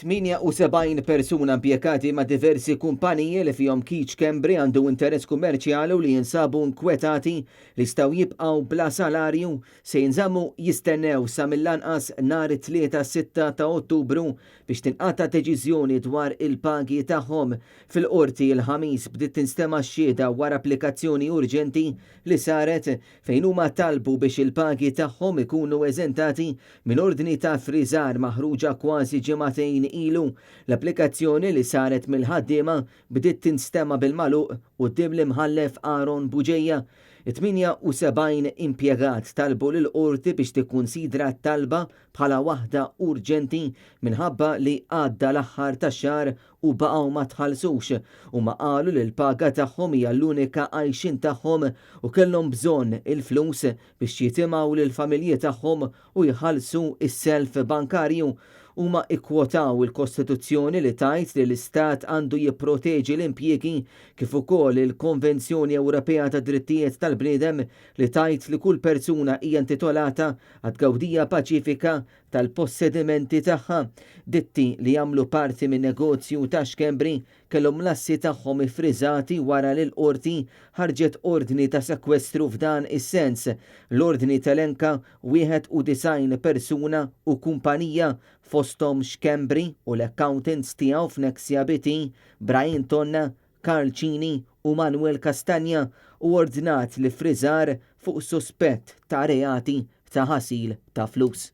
78 persuna impjegati ma' diversi kumpaniji li fihom Keith Schembri għandu interess kummerċjali u li jinsabu nkwetati li jistgħu jibqgħu bla salarju se jinżammu jistennew sa mill-anqas nhar it-Tlieta 6 ta' Ottubru biex tinqata' deċiżjoni dwar il-pagi tagħhom. Fil-Qorti l-Ħamis bdiet tinstema' x-xhieda wara applikazzjoni urġenti li saret fejn huma talbu biex il-pagi tagħhom ikunu eżentati minn ordni ta' ffriżar maħruġa kważi ġimagħtejn ilu. L-applikazzjoni li saret mill-ħaddiema bdiet tinstema' bil-magħluq quddiem l-Imħallef Aaron Bugeja. It-78 impjegat talbu lill-Qorti biex tikkunsidra t-talba bħala waħda urġenti minħabba li għadda l-aħħar tax-xahar u baqgħu ma tħallsux. Huma qalu li l-paga tagħhom hija l-unika għajxien tagħhom u kellhom bżonn il-flus biex jitimgħu lill-familji tagħhom u jħallsu s-self bankarju. Huma ikkwotaw il-Kostituzzjoni li tgħid li l-Istat għandu jipproteġi l-impjiegi kif ukoll il-Konvenzjoni Ewropea tad-Drittijiet tal-Bniedem li tgħid li kull persuna hija intitolata għat-tgawdija paċifika tal-possedimenti tagħha. Ditti li jagħmlu parti min-negozju ta' Schembri kellhom l-assi tagħhom iffriżati wara li l-Qorti ħarġet ordni ta' sekwestru f'dan is-sens. L-ordni telenka 91 persuna u kumpanija fosthom Schembri u l-accountants tiegħu f'Nexia BT, Brian Tonna, Karl Cini u Manuel Castagna u ordnat l-iffriżar fuq suspett ta' reati ta' ħasil ta' flus.